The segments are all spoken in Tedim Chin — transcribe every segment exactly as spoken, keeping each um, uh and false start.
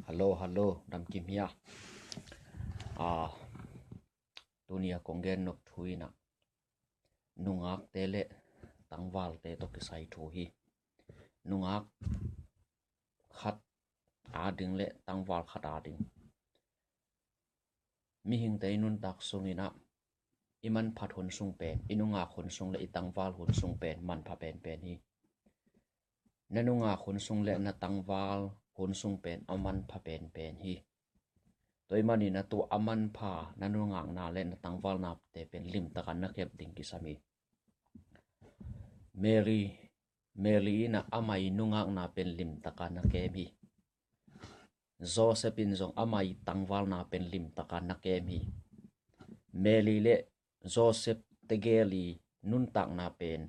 Hallo, hallo, damkim hia? Ah, tuni a kong gen nop thu in ah nungakte le tangvalte tawh kisai thu hi. Nungak khat ading le tangval khat ading. Mihingte i nuntak sungin ah i manphat hun sung pen, i nungak hun sung le i tangval hun sung pen manpha penpen hi. Na nungak hun sung le na tangval hun sung pen a manpha penpen hi. Tua ahih manin ah tua a manpha na nungakna le na tangvalnate pen limtakin na kep ding kisam hi. Mary, Mary in ah amah i nungakna pen limtakin na kem hi. Joseph in zong amah i tangvalna pen limtakin na kem hi. Mary le Joseph tegel i nuntakna pen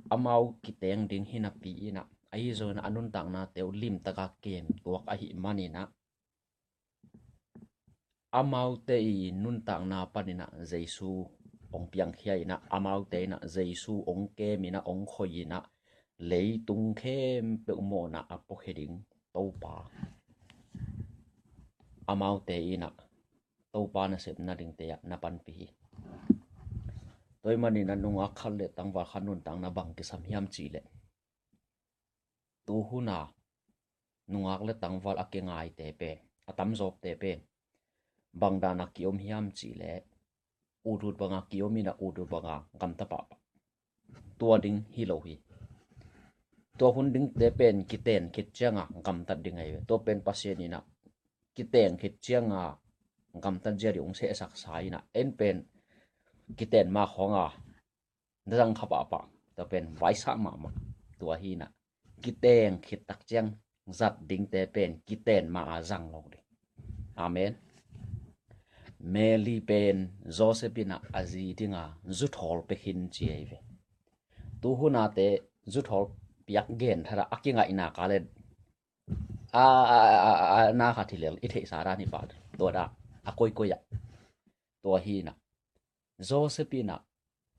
amau kiteng ding hi napi in ah, ahi zongin ah a nuntaknate uh limtakin kem tuak ahih manin ah, amaute i nuntakna panin ah Jesu hong piangkhia in ah, amaute in ah Jesu hong kem in ah, hong khoi in ah, leitung khempeuh mawhna a puakhia ding Topa, amaute in ah Topa nasepna dingte ah na panpih hi. Tua ahih manin ah nungak khat le tangval khat nuntakna bang kisam hiam cih leh, tu hun a nungak le tangval a kingaite pen, a tamzawte pen bang dan a kiom hiam cih leh, ut ut banga kiom in ah ut ut banga gamta pahpah. Tua ding hi lo hi. Tua hun dingte pen kiten khit cianga gamtat ding ahi ve. Tua pen Pasian in ah kiten khit cianga gamtat zia ding hong sehsaksa in ah, en pen kiten ma khawng a na zang kha pahpah. Tua pen vaisah mahmah. Tua hi in ah kiteng khit tak ciang zat dingte pen kiten ma a zang lo ding. Amen. Mary pen Joseph in ah a zi dinga zuthawl pia khin ci ahi ve. Tu hun a te zuthawl piak gen thada a kingaihna ka le a, a, a, a, a na kha thilel i theihsa dan hi pah. Tua da a koikoi ah. Tua hi in ah Joseph in ah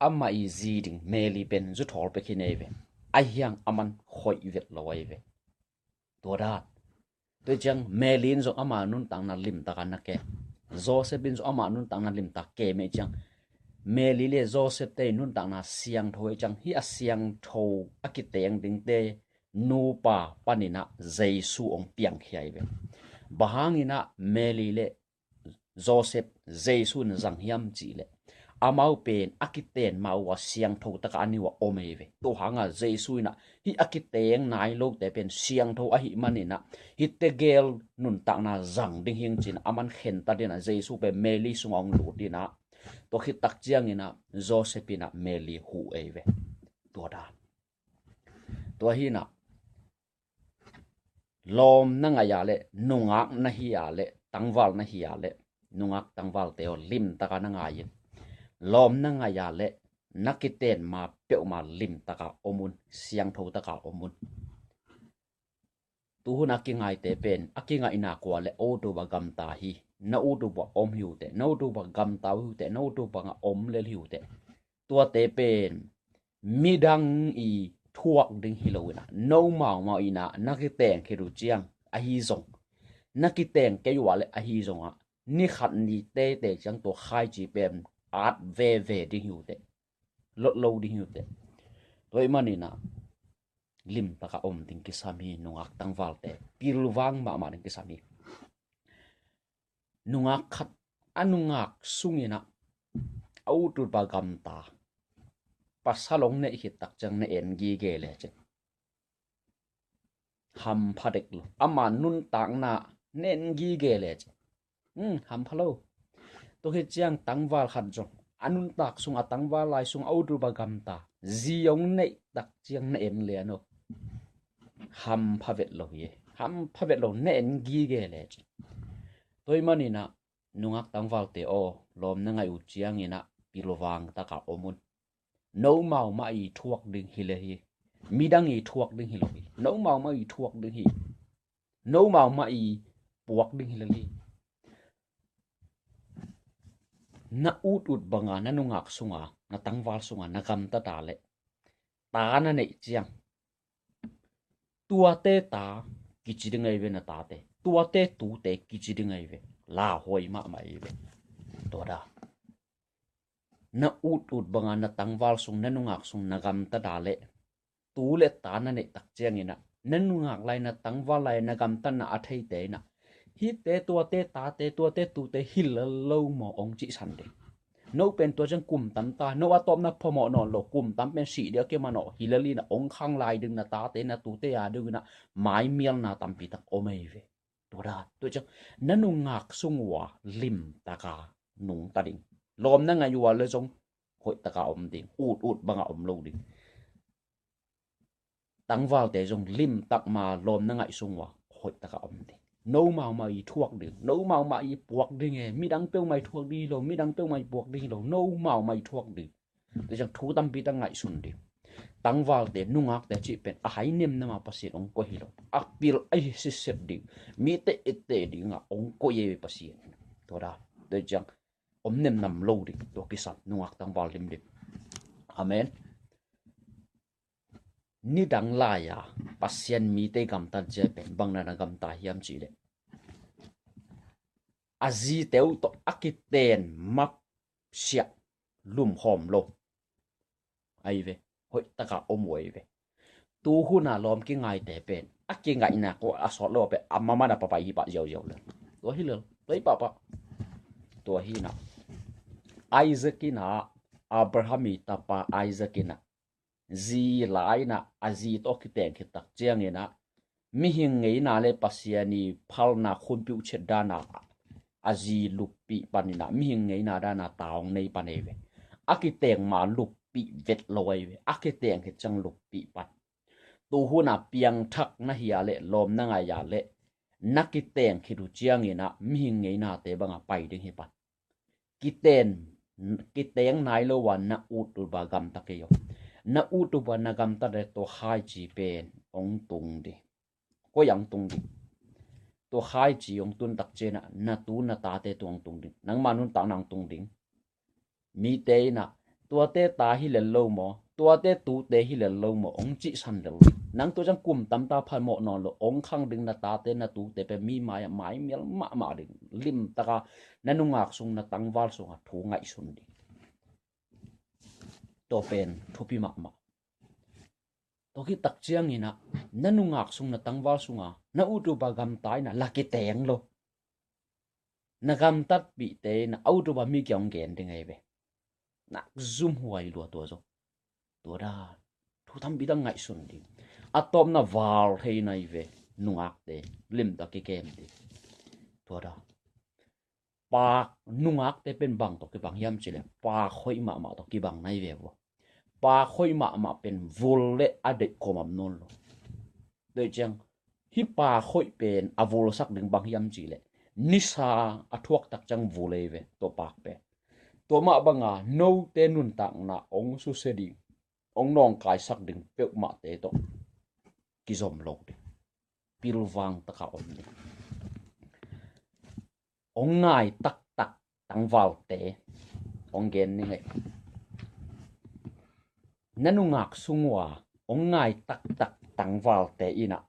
amah i zi ding Mary pen zuthawl pia khin ahi ve. Ahi hang aman khoih vet lo ahi ve. Tua dan. Tua ciang Mary in zong ama nuntakna limtakin na kem. Joseph in zong ama nuntakna limtak kem ei ciang, Mary le Joseph te i nuntakna siangtho ei ciang, hih a siangtho a kiteng dingte nupa panin ah Jesu hong piangkhia ahi ve. Bang hangin ah Mary le Joseph Jesu na zang hiam cih leh, amau pen a kiten ma uh a siangtho taka a ni uh a om ahi ve. Tua hanga Jesu in ah hih a kiteng nai lote pen siangtho ahih manin ah hih tegel nuntakna zang ding hing ci-in ah aman khenta dingin ah Jesu pen Mary sungah hong lut in ah, tua khit tak ciangin ah Joseph in ah Mary huh ahi ve. Tua dan. Tua hi in ah lawm na ngaih a leh, nungak na hi a leh, tangval na hi a leh, nungak tangvalte aw, limtaka na ngai in. Lawm na ngaih a leh, na kiten ma peuhmah limtaka om un, siangtho taka om un. Tuhun a kingaite pen a kingaihna kua leh, o tuba gamta hi, na u tuba om hi uh teh, na u tuba gamta uh hi uh teh, na u tuba nga om lel hi uh teh. Tuate pen midang i thuak ding hi lo in ah, no maumau in ah na kiteng khit uh ciang ahi zong, na kiteng kei uh a leh ahi zongah, ni khat ni teitei ciang tua khaici pen at veve ding hi uh teh, lot lo ding hi uh teh. Tua ahih manin ah limtaka om ding kisam hi. Nungak tangvalte pilvang mahmah ding kisam hi. Nungak khat a nungak sungin ah a u tuba gamta, pasal hong neih khit tak ciang na en gige lecin, hampha dek lo. Ama nuntakna na en gige lecin, hmm, hampha lo. Tua khit ciang tangval khat zong a nuntak sung, a tangval lai sung a u tuba gamta, zi hong neih tak ciang na en lian uh, hampha vet lo hi. Hampha vet lo, na en gige lecin. Tua ahih manin ah nungak tangvalte aw, lawm na ngaih uh ciangin ah pilvang taka om un. No maumau i thuak ding hi lel hi. Midang i thuak ding hi lo hi. No maumau i thuak ding hi. No maumau i puak ding hi lel hi. Na ut ut banga na nungak sunga, na tangval sunga na gamta ta leh, ta na neih ciang, tuate ta kici ding ahi ve, na tate. tuate tute kici ding ahi ve. Lauhuai mahmah ahi ve. Tua dan na ut ut banga na tangval sung, na nungak sung na gamta dan le tu le ta na neih tak ciangin ah, na nungak lai, na tangval lai, na gamtatna a theite in ah, hihte tuate tate, tuate tute hi lel lo maw, hong cihsan ding. No pen tua ciang kum tam ta, no a tawpna phamawh nawn lo, kum tam pen sih ding a kiman aw, hi lel in ah hong khang lai ding na tate na tute a dingin ah maimialna tampi tak om ahi ve. Tua dan tua ciang na nungak sung uh a limtaka nungta ding. Lawm na ngaih uh a le zong hoihtaka om ding, ut ut banga om lo ding. Tangvalte zong limtak ma lawm na ngaih sung uh a hoihtaka om ding. No maumau i thuak ding, no maumau i puak ding e, midang peuhmah i thuak ding hi lo, midang peuhmah i puak ding hi lo, no maumau i thuak ding. Tua ciang thu tampi tak ngaihsun ding. Tangvalte, nungakte cih pen a hai nemnema Pasian hong koih hi lo. A pil ahi sitset ding. Mite etteh dingah hong koih e Pasian. Tua dan tua ciang om nemnam lo ding. Tua kisam nungak tangval limlim. Amen. Nidang lai-a Pasian mite gamtat zia pen bang na na gamta hiam cih leh, a zite uh tawh a kiten mapsiah lumkhawm lo ahi ve. Hoihtaka om uh ahi ve. Tu huna lawm kingaite pen a kingaihna ko a sawt lo pen a maman a papai hi pah ziauziau le. Tua hi lel, tua hi pahpah. Tua hi na Isaac in ah, Abraham i tapa Isaac in ah zi la in ah, a zi tawh kiteng khit tak ciangin ah, mihing ngeina le Pasian i phalna khunpiuh chet dana a zi luppih panin ah, mihing ngeina dana ta hong nei pan ahi ve. A kiteng ma luppih vet lo ahi ve. A kiteng khit ciang luppih pan. Tu huna piangthak na hi a le, lawm na ngaih a le, na kiteng khit uh ciangin ah mihing ngeinate banga pai ding hi pan. Kiten, kiteng nai lo a na ut uh ba gamta kei aw. Na ut uh ba na gamta le tua khaici pen hong tung ding. Koi hong tung ding? Tua khaici hong tun tak ciangin ah na tu na tate tung hong tung ding. Nangma nuntakna hong tung ding. Mite in ah tuate ta hi lel lo maw, tuate tute hi lel lo maw, hong cihsan lel. Nang tua ciang kum tamta phamawh nawn lo, hong khang ding na tate na tute pen mi mai-ah maimial mahmah ding. Limtaka na nungak sung, na tangval sungah thu ngaihsun ding. Tua pen thupi mahmah. Tua khit tak ciangin ah na nungak sung, na tangval sunga na ut uh ba gamta in ah la kiteng lo. Na gamtatpihte in ah a ut uh ba mi kiang hong gen ding ahi ve. Nak zumhuai lua tua zong. Tua dan thu tampi tak ngaihsun ding. A tawpna val thei na hi ve. Nungakte limtak kikem ding. Tua dan paak, nungakte pen bang tawh kibang hiam cih leh, paak hoih mahmah tawh kibang na hi ve uh. Paak hoih mahmah pen vul le a deih kawm om nawn lo. Tua ciang hih paak hoih pen a vulsak ding bang hiam cih leh, nisa a thuak tak ciang vul ahi ve tua paak pen. Tua mah banga note nuntakna hong susia ding, hong nawngkaisak ding peuhmahte tawh kizom lo ding. Pilvang taka om ding. Hong ngai taktak tangvalte hong gen ni ngei. Na nungak sung uh a hong ngai taktak tangvalte in ah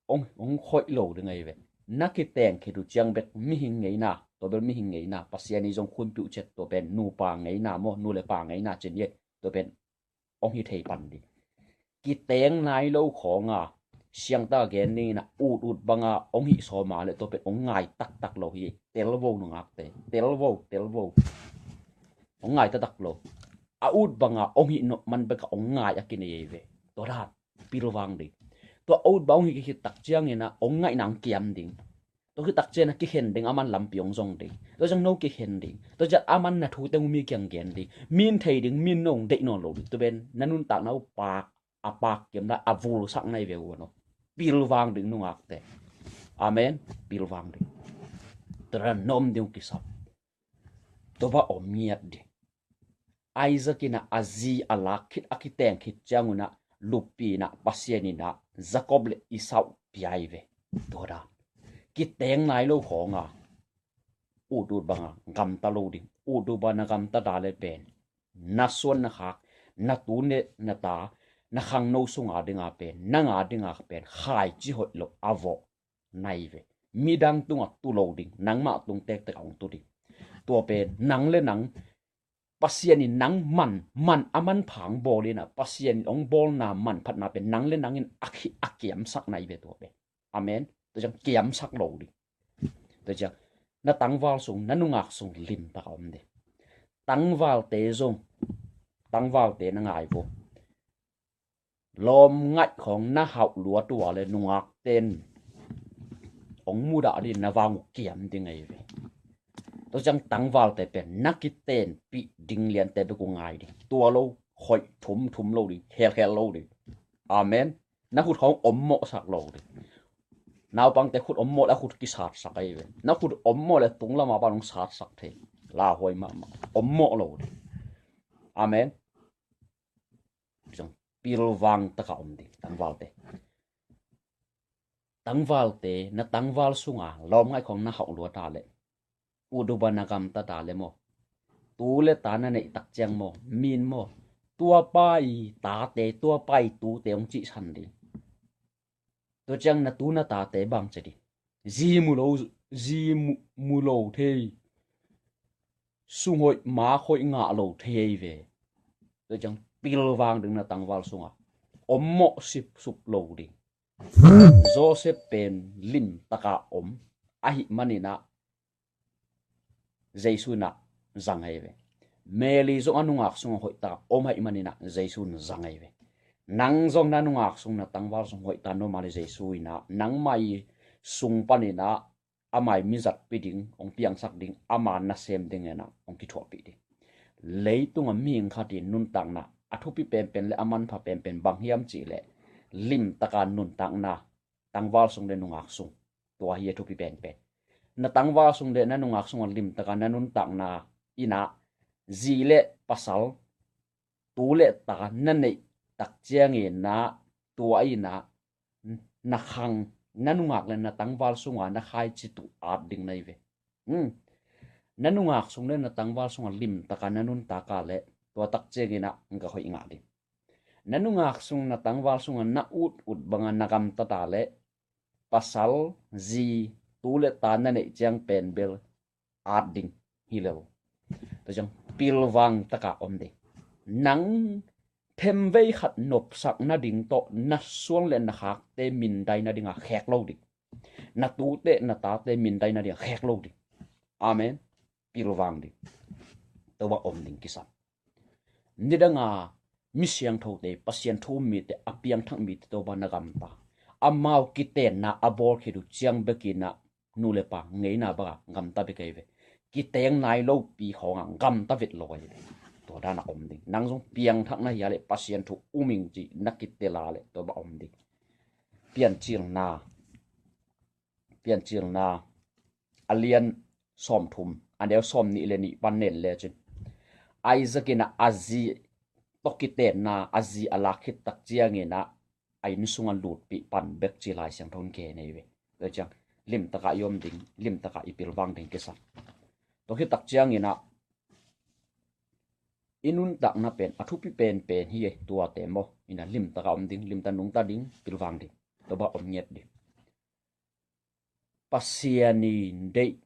hong, hong hoih lo ding ahi ve. Na kiteng khit uh ciang bek mihing ngeina, tua bel mihing ngeina, Pasian i zong khunpiuh chet, tua pen nupa ngeina maw, nu le pa ngeina cin ye, tua pen hong hi thei pan ding. Kiteng nai lo khawnga siangta gen dingin ah ut ut banga hong hih sawma le tua pen hong ngai taktak lo hi. Telvo nungakte, telvo, telvo. Hong ngai taktak lo. A ut banga hong hih nop man beka hong ngai a kinei ahi ve. Tua dan pilvang ding. Tua a ut banga hong hih khit tak ciangin ah hong ngaihna hong kiam ding. Tua khit tak ciangin ah kikhen ding, a man lampi hong zong ding. Tua ciang no kikhen ding. Tua ciang a man na thute uh mi kiang gen ding. Min thei ding, min no hong deih nawn lo ding. Tua pen na nuntakna uh paak, a paak kiam lai, a vulsak na hi ve uh a no. Pilvang ding nungakte. Amen. Pilvang ding. Tua dan na om ding uh kisam. Tua bang om ngiat ding. Isaac in ah a zi a lak khit, a kiteng khit ciangun ah luppi in ah Pasian in ah Jacob le Esau pia hi ve. Tua dan kiteng nai lo khawnga ut ut banga gamta lo ding. Ut ut banga na gamta dan le pen na suan na khak, na tu ne na ta, na khangno sunga dinga pen, nanga dinga pen khaici hoih lo a vawh nai ve. Midang tungah tu lo ding, nangmah tung tektek a hong tu ding. Tua pen nang le nang Pasian in nang man, man a manpha hong bawl in ah, Pasian in hong bawlna manphatna pen nang le nang in a khi, a kiamsak nai ve tua pen. Amen. Tua ciang kiamsak lo ding. Tua ciang na tangval sung, na nungak sung limtak a om ding. Tangvalte zong, tangvalte na ngai vo. Lawm ngaih khawng na hauh lua tua le nungakten hong mudah ding, na vang uh kiam ding ahi ve. Tua ciang tangvalte pen na kitenpih ding liante bek uh ngai ding. Tua lo, hoih thum thum lo ding, khelkhel lo ding. Amen. Na khut khawng ommawhsak lo ding. Naupangte khut ommawh le a khut kisatsak ahi ve. Na khut ommawh le tung lama pan hong satsak thei. Lauhuai mahmah. Ommawh lo ding. Amen. Zong pilvang taka om ding tangvalte. Tangvalte, na tangval sunga lawm ngaih khawng na hauh lua ta le, uduba na gamta ta le maw, tu le ta na neih tak ciang maw, min maw, tuapa i tate, tuapa i tute hong cihsan ding. Tua ciang na tu na tate bang ci ding, zi mu lo, zi mu, mu lo thei, sunghoih makhoih ngah lo thei ve. Tua ciang pilvang ding na tangval sunga ommawh sipsup lo ding. Joseph pen limtaka om ahih maninah Jesu inah zang ahi ve. Mary zong a nungak sungah hoihtaka om ahih maninah Jesu in zang ahi ve. Nang zong na nungak sung, na tangval sung hoihtaka na om a le Jesu inah nangmah i sung paninah ama i mizatpi ding, hong piangsak ding, ama nasem ding inah hong kithuahpih ding. Leitunga mihing khat i nuntakna a thupi penpen le a manpha penpen bang hiam cihleh limtaka nuntakna, tangval sung le nungak sung. Tua hi a thupi penpen. Na tangval sung le na nungak sungah limtaka na nuntakna inah zi le pasal, tu le ta na neih tak cianginah tua inah na khang, na nungak le na tangval sunga na khaici tuh at ding na hi ve. Hmm. Na nungak sung le na tangval sunga limtaka na nuntaka le tua tak cianginah nga hoih ngah ding. Na nungak sung na tangval sunga na ut ut banga na gamtata le pasal, zi, tu le ta na neih ciang pen bel at ding hi lo. Tua ciang pilvang taka om ding. Nang themvei khat nopsak nading tawh na suan le na khakte mindai nadinga khek lo ding. Na tute na tate mindai nadinga khek lo ding. Amen. Pilvang ding. Tua om ding kisam. Nidanga mi siangthote, Pasian thu um mite, a piangthak mite tua bang na gamta. Amau kitenna a bawl khit uh ciang bekinah nu le pa ngeina banga gamta bek ahi ve. Kiteng nai lopi khawnga gamta vet lo ahi ve. Tua dana om ding. Nang zong piangthak na hia le Pasian thu um ing ci na kitela le tua bang om ding. Piancilna, Piancilna a lian sawmthum, a neu sawmnih le nih pan nen lecin, Isaac inah a zi tawh kitenna a zi a lak khit tak cianginah a inn sunga lutpih pan bek ci Lai Siangtho in gen ahi ve. Tua ciang limtaka i om ding, limtaka i pilvang ding kisam. Tua khit tak cianginah i nuntakna pen a thupi penpen hi e, tuate maw. Inah limtaka om ding, limta nungta ding, pilvang ding. Tua bang om ngiat ding. Pasian in deih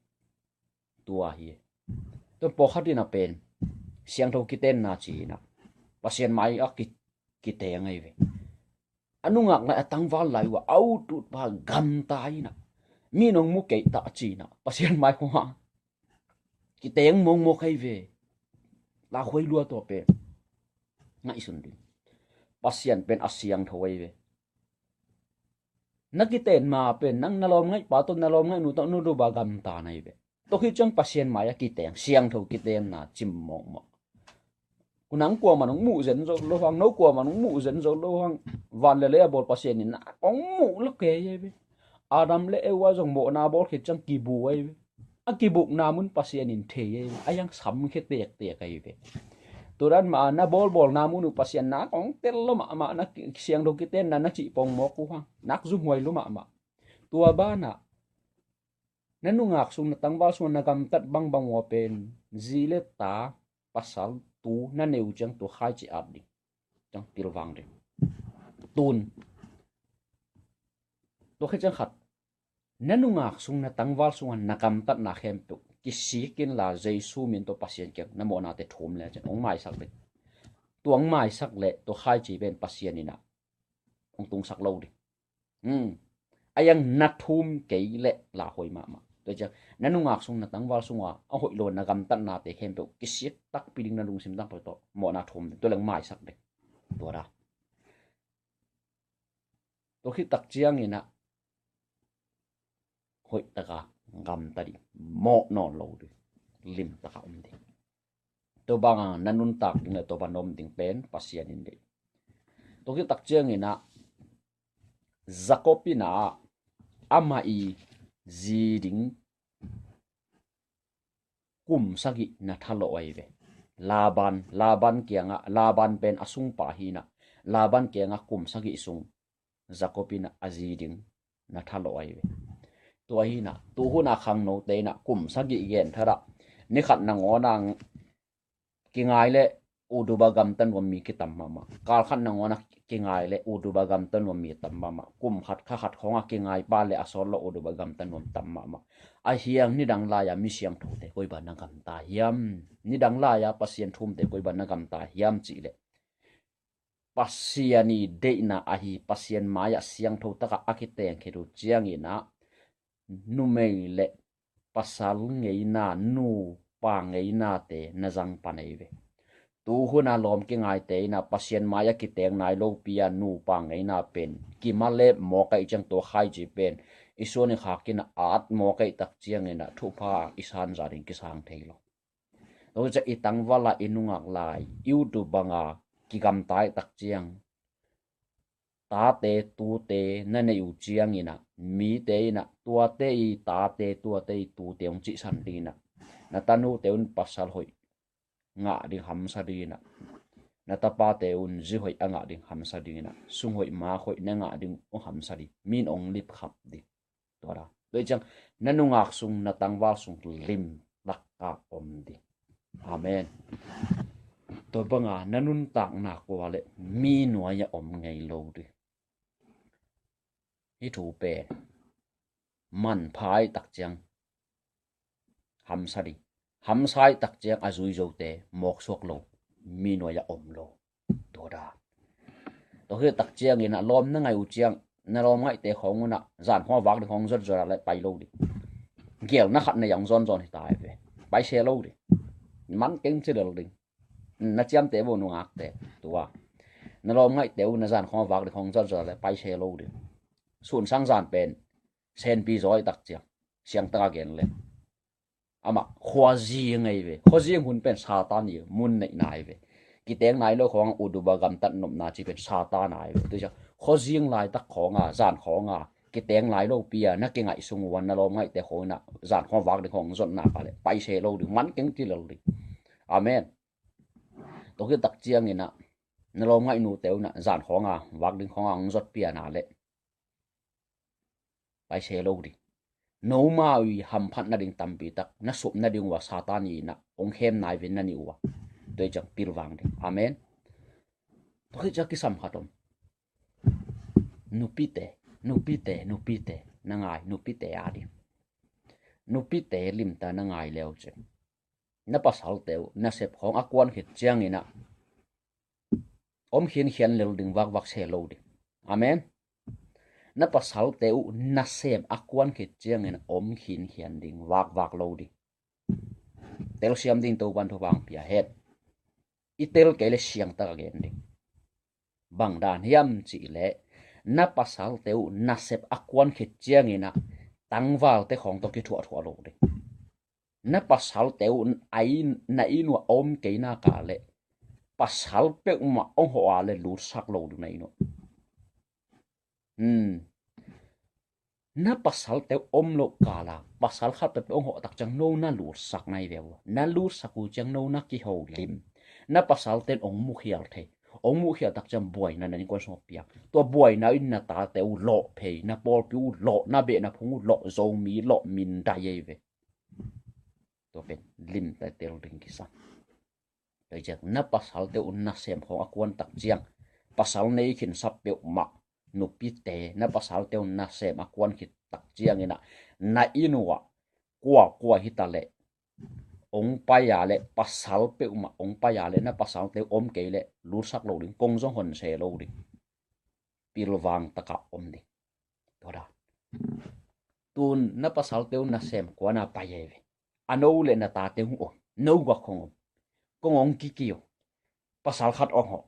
tua hi. Tua pawlkhat inah pen siangtho kitenna ci inah Pasian mai a ki, kiteng ahi ve. A nungak lai a tangval lai uh a ut ut pa gamta inah mi nong mu kei ta ci inah Pasian mai khua kiteng mongmok ahi ve. Lauhuai lua tua pen ngaihsun ding. Pasian pen a siangtho ahi ve. Na kiten ma pen nang na lawm ngaih pa tawh na lawm ngaih nu tawh nu duba gamta na hi ve. Tua khit ciang Pasian mai a kiteng siangtho kitenna cim mawkmawk. Kunang kuaman hong muh zen zo lo hang, no kuaman hong muh zen zo lo hang. Van le lei a bawl Pasian in nak hong muh lo kei ahi ve. Adam le Eva zong mawhna a bawl khit ciang kibu ahi ve. A kibukna mun Pasian in thei ahi ve. A hiang samkhia tektek ahi ve. Tua dan mah a na bawlbawlna mun uh Pasian nak hong tel lo mahmah, na siangtho kitenna na cih pongmawk uh hang, nak zumhuai lo mahmah. Tua banah na nungak sung na tangval sung na gamtat bangbang uh a pen zi le ta, pasal, tu na nei uh ciang tua khaici at ding. Ciang pilvang ding. Tun tua khit ciang khat Na nungak sung, na tangval sungah na gamtatna khempeuh kisik inla, Jesu min tawh Pasian kiang na mawhnate thum le cin hong maisak ding. Tua hong maisak leh tua khaici pen Pasian in ah hong tungsak lo ding. Hmm. A yang na thum kei leh lauhuai mahmah. Tua ciang na nungak sung, na tangval sungah a hoih lo na gamtatnate khempeuh kisik takpi ding, na lungsim takpi tawh mawhna thum ding. Tua leng maisak ding. Tua da. Tua khit tak ciangin ah hoih taka gamta ding, mawh nawn lo ding, lim taka om ding. Tua banga na nuntak ding le tua bang na om ding pen Pasian in deih. Tua khit tak ciangin ah Jacob in ah amah i zi ding kum sagih na thalawh ahi ve. Laban, Laban kiangah, Laban pen a sungpa hi in ah, Laban kiangah kum sagih sung Jacob in ah a zi ding na thalawh ahi ve. Tua hi in ah, tu hun a khangnote in ah kum sagih gen thadah, ni khat nangawn ah kingai leh uduba gamta nuam mi kitam mahmah. Kal khat nangawn ah kingai leh uduba gamta nuam mi tam mahmah. Kum khat kha khat khawngah kingai pa leh a sawt lo uduba gamta nuam tam mahmah. A hiang nidang lai-a mi siangthote koi bang na gamta hiam? Nidang lai-a Pasian thumte koi bang na gamta hiam cih leh, Pasian i deihna ahi, Pasian mai-ah siangtho takah a kiteng khit uh ciangin ah numei le pasal ngeina, nupa ngeinate na zang pan ahi ve. Tu hun a lawm kingaite in ah Pasian mai-ah kiteng nai lopi a nupa ngeina pen kimalep mawk ahih ciang, tua khaici pen i suan i khak in ah at mawk ahih tak ciangin ah thupha i sanza ding kisang thei lo. Tua ciang i tangval a, i nungak lai, i uduba banga kigamta ahih tak ciang, tate tute na neih uh ciangin ah mite in ah tuate i tate, tuate i tute hong cihsan ding in ah, na tanute un pasal hoih ngah ding hamsa ding in ah, na tapate un zi hoih a ngah ding hamsa ding in ah, sung hoih mak hoih na ngah ding hong hamsa ding, mi in hong lipkhap ding. Tua da. Tua hi ciang na nungak sung, na tangval sung lim laka om ding. Amen. Tua banga na nuntakna kua le mi nuai-ah om ngei lo ding. Hih thu pen manpha ahih tak ciang hamsa ding, hamsa ahih tak ciang a zui zote mawksuak lo, mi nuai-ah om lo. Tua da. Tua khit tak ciangin ah lawm na ngaih uh ciang, na lawm ngaihte khawng un ah zan khawng a vak ding khawng zot zot a le pai lo ding. Gelna khat na hong zawn zawn hi ta hi ve. Pai se lo ding. Man keng ci lel ding. Na ciamteh bo, nungakte. Tua na lawm ngaihte uh na zan khawng a vak ding khawng zot zot a le pai se lo ding. Sun sang zan pen senpi zaw ahih tak ciang, siangtaka gen le, amah khuazing ahi ve. Khuazing hun pen Satan i mun neihna ahi ve. Kiteng nai lo khawng uduba gamtat nopna cih pen Satan ahi ve. Tua ciang khuazing laitak khawng a, zan khawng a kiteng nai lopi a na kingaih sung uh a na lawm ngaihte khawng in ah zan khawng a vak ding khawng zotna ka le pai se lo ding, man keng ci lel ding. Amen. Tua khit tak ciangin ah na lawm ngaih nute un ah zan khawng a vak ding khawng a hong zotpi a na le pai se lo ding. Nomau i hamphat nading tampi tak na sup nading uh a Satan in ah hong khem nai ve na nih uh a. Tua hi ciang pilvang ding. Amen. Tua khit ciang kisam khat om. Nupite, nupite, nupite na ngai, nupite a ding. Nupite limta na ngai le uh ciang, na pasalte uh nasep khawng a kuan khit ciangin ah om khinkhian lel ding, vakvak se lo ding. Amen. Na pasalte uh nasem a kuan khit ciangin om khinkhian ding, vakvak lo ding. Telsiam ding Topan thupha hong pia hen. I tel kei le siangtaka gen ding. Bang dan hiam cih leh, na pasalte uh nasep a kuan khit ciangin ah tangvalte khawng tawh kithuahthuah lo ding. Na pasalte uh a inn, na inn uh a om kei nak leh pasal peuhmah hong hawh a leh lutsak lo ding na inn uh. Hmm. Na pasalte uh om loh kal a pasal khat peuhpeuh hong hawh tak ciang no na lutsak na hi ve uh. Na lutsak uh ciang no na kiholim. Na pasalte in hong mukhial thei. Hong mukhial tak ciang buaina na innkuan sungah piang. Tua buaina in na tate uh lawh phei, na pawlpi uh lawh, na behna phung uh lawh, Zomi lawh, mindai ahi ve. Tua pen limta tel ding kisam. Tua hi ciang na pasalte uh nasem khawng a kuan tak ciang, pasal nei khinsa peuhmah, nupite na pasalte uh nasem a kuan khit tak ciangin ah na inn uh ah kuakua hi ta leh ong pai a leh pasal peuhmah ong pai a leh na pasalte uh om kei leh lutsak lo ding, kong zong hon se lo ding. Pilvang takah om ding. Tua dan. Tun na pasalte uh nasem kuana pai ei ve. A no le na tate uh om. No gua kong om. Kong ong kiki uh. Pasal khat ong hawh.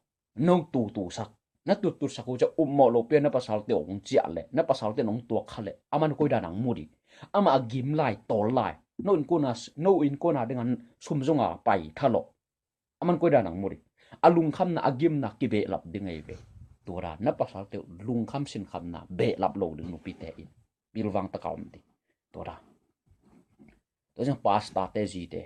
No tutusak. Na tututsak uh ciah upmawh lo pia na pasalte ong ciah leh na pasalte nong tuak kha leh aman koidan ang mu ding. Amah a gim lai, tawl lai. No in kona, no in kona ding an sum zonga pai thalawh. Aman koidan ang mu ding. A lungkhamna, a gimna kibehlap ding ei ve. Tua dan na pasalte uh lungkham sinkhamna behlap lo ding nupite in. Pilvang taka om ding. Tua dan. Tua ciang pastorte zite,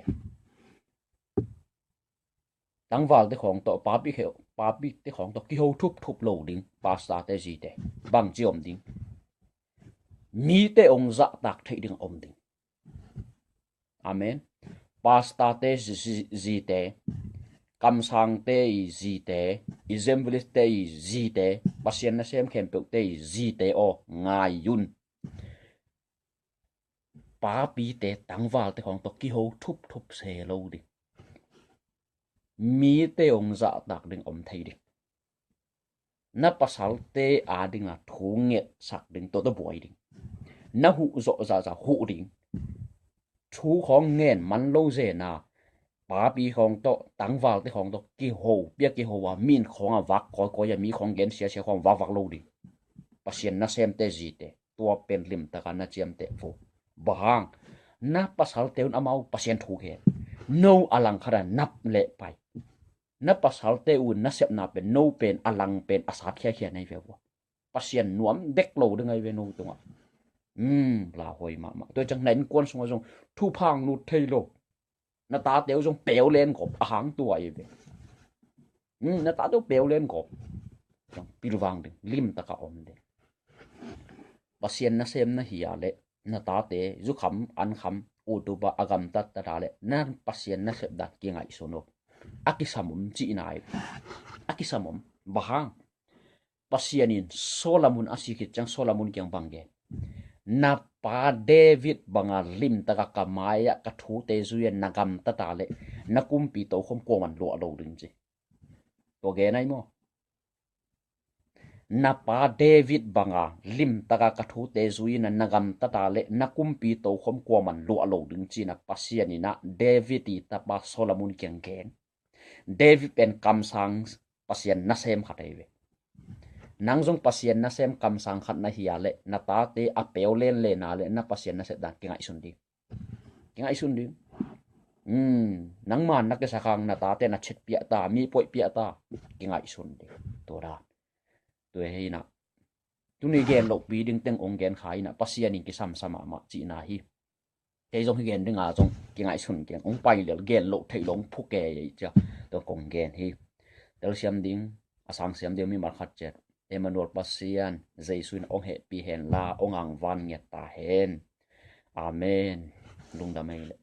tangvalte khawng tawh, papi kheu, papite khawng tawh kiho thupthup lo ding. Pastorte zite bangci om ding. Mite ong zahtak theih ding om ding. Amen. Pastorte zi-, zi-, zite, kamsangte i zite, evangelistte i zite, Pasian nasem khempeuhte i zite aw, ngai un. Papite tangvalte khawng tawh kiho thupthup se lo ding. Mite ong zahtak ding om thei ding. Na pasalte adinga thu ngetsak ding, tua tawh buai ding. Na huh zawh zahzah huh ding. Thu khawng ngen man lo zena, papi khawng tawh, tangvalte khawng tawh kiho pia, kiho a min khawng a vak kawikawi a mi khawng gen siasia khawng vakvak lo ding. Pasian nasemte zite, tua pen limtaka na ciamteh vo. Bang hang? Na pasalte un amau Pasian thu gen. No a langkhata nap leh pai. Na pasalte un nasepna pen, no pen a lang pen a sat khiakhia na hi ve ua. Pasian nuam dek lo ding ahi ve no tungah. Hmm, lauhuai mahmah. Tua ciang na innkuan sungah zong thupha lut thei lo. Na tate uh zong peulen gawp a hang tua ahi ve. Hmm, na tate uh peulen gawp. Pilvang ding, limtaka om ding. Pasian nasem na hi a leh na tate zukham, ankham, utupa a gamtat tata leh na Pasian nasep dan kingaihsun uh. A kisam om cihna ahi ve. A kisam om. Bang hang? Pasian in Solomon a si khit ciang Solomon kiang bang gen? Na pa David banga limtaka ka mai-ah ka thute zui-a na gamtata leh na kumpi tokhom kuaman luah lo ding ci. Tua gen ahi maw? Na pa David banga limtaka ka thute zui-in na gamtata leh na kumpi tokhom kuaman luah lo ding ci-in Pasian in David i tapa Solomon kiang gen. David pen kamsang, Pasian nasem khat ahi ve. Nang zong Pasian nasem kamsang khat na hi a leh na tate a peulen lena leh na Pasian nasep dan kingaihsun ding. Kingaihsun ding. Hmm, nangman na kisakhang na tate na chet piah ta, mi poih piah ta. Kingaihsun ding. Tua dan. Tua hi na. Tuni gen lohpi ding teng ong gen kha hi na, Pasian in kisamsa mahmah cihna hi. Kei zong hi gen dinga zong kingaihsun keng, ong pai lel, gen loh theih lo, ong phu kei ei cia. Tua kong gen hi. Telsiam ding, a sangsiam ding mimal khat ciat. Emmanuel Pasian, Jesu in ong hehpih hen la, ong angvan ngiat ta hen. Amen. Lungdam ei leh.